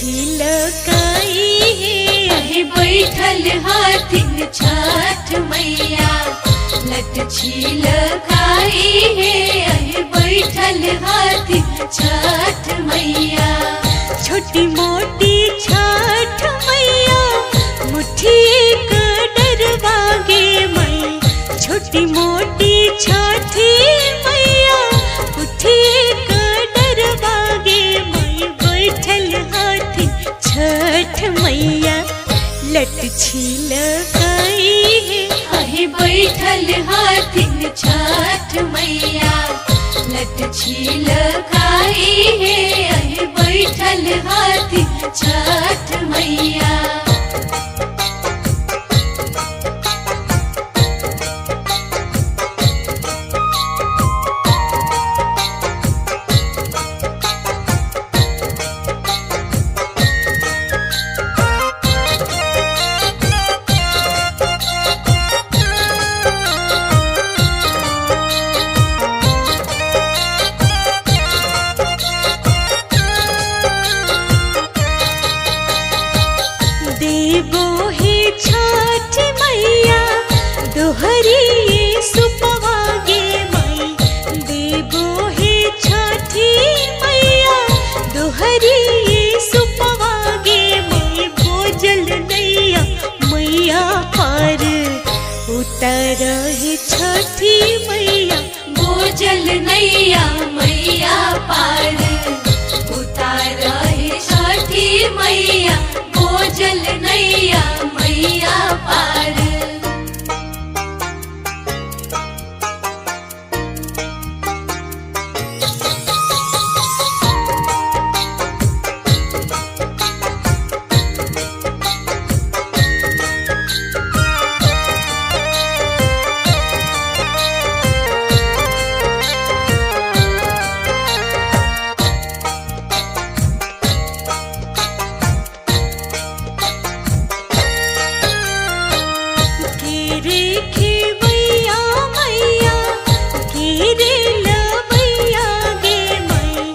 छिलकाई हे। अहि बैठल हाथिन छठ मैया लट छिलकाई हे। अहि बैठल हाथिन छठ मैया। छोटी मोटी छठ मैया मुट्ठी एक डरवागे मई। छोटी मोटी छठी मैया मुट्ठी एक डरवागे मई। बैठल हाथी छठ मैया लट छिलकाई हे। अहि बैठल हाथिन छठ मैया लट छिलकाई हे। अहि बैठल हाथिन छठ मैया। देवो हे छठ मैया दोहरी सुपवागे मई। देवो हे छठी मैया दोहरी सुपवागे मई। भोजल नैया मैया पार उतर हे छठी मैया। बोझल नैया मैया पार उतार हे छठी मैया। बोझल नैया मैया पार। केरे खेवैया मैया केरे लवैया गे मई।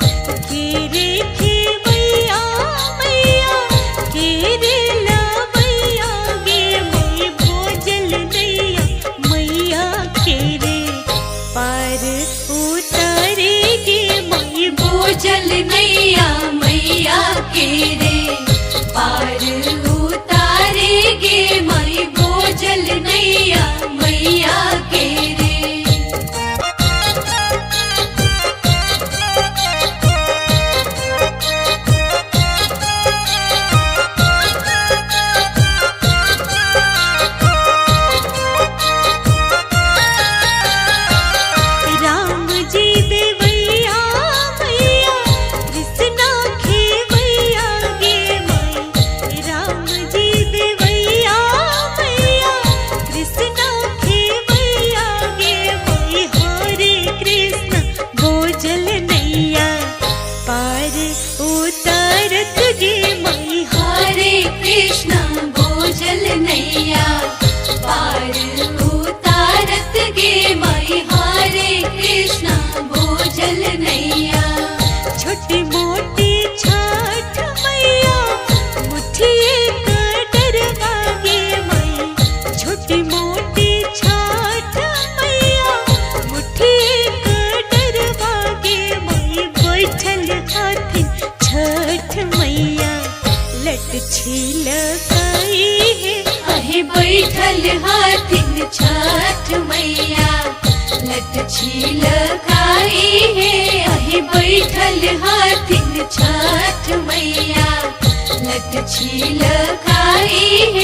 केरे खेवैया मैया केरे लवैया गे मई। भोजल नैया मैया केरे पार उतारे गे मई। बोझल नैया मैया केरे पार उतारे गे मई। बोझल नैया मैया केरे। राम जी देवैया मैया कृष्णा खेवैया गे मई। राम जी देवैया मैया कृष्णा खेवैया गे मई। हरे कृष्ण बोझल नैया पार उतारत गे मई। हरे कृष्ण बोझल नैया पार उतारत गे मई। हरे कृष्ण बोझल नैया। छोटी मोटी छठ मैया मुट्ठी एक डरवागे मई। छोटी मोटी छठ मैया मुट्ठी एक डरवागे मई। बैठल हाथी छठ मैया लट छिलकाई हे। अहि बैठल हाथिन छठ मैया लट छिलकाई हे। अहि बैठल हाथिन छठ मैया लट छिलकाई हे।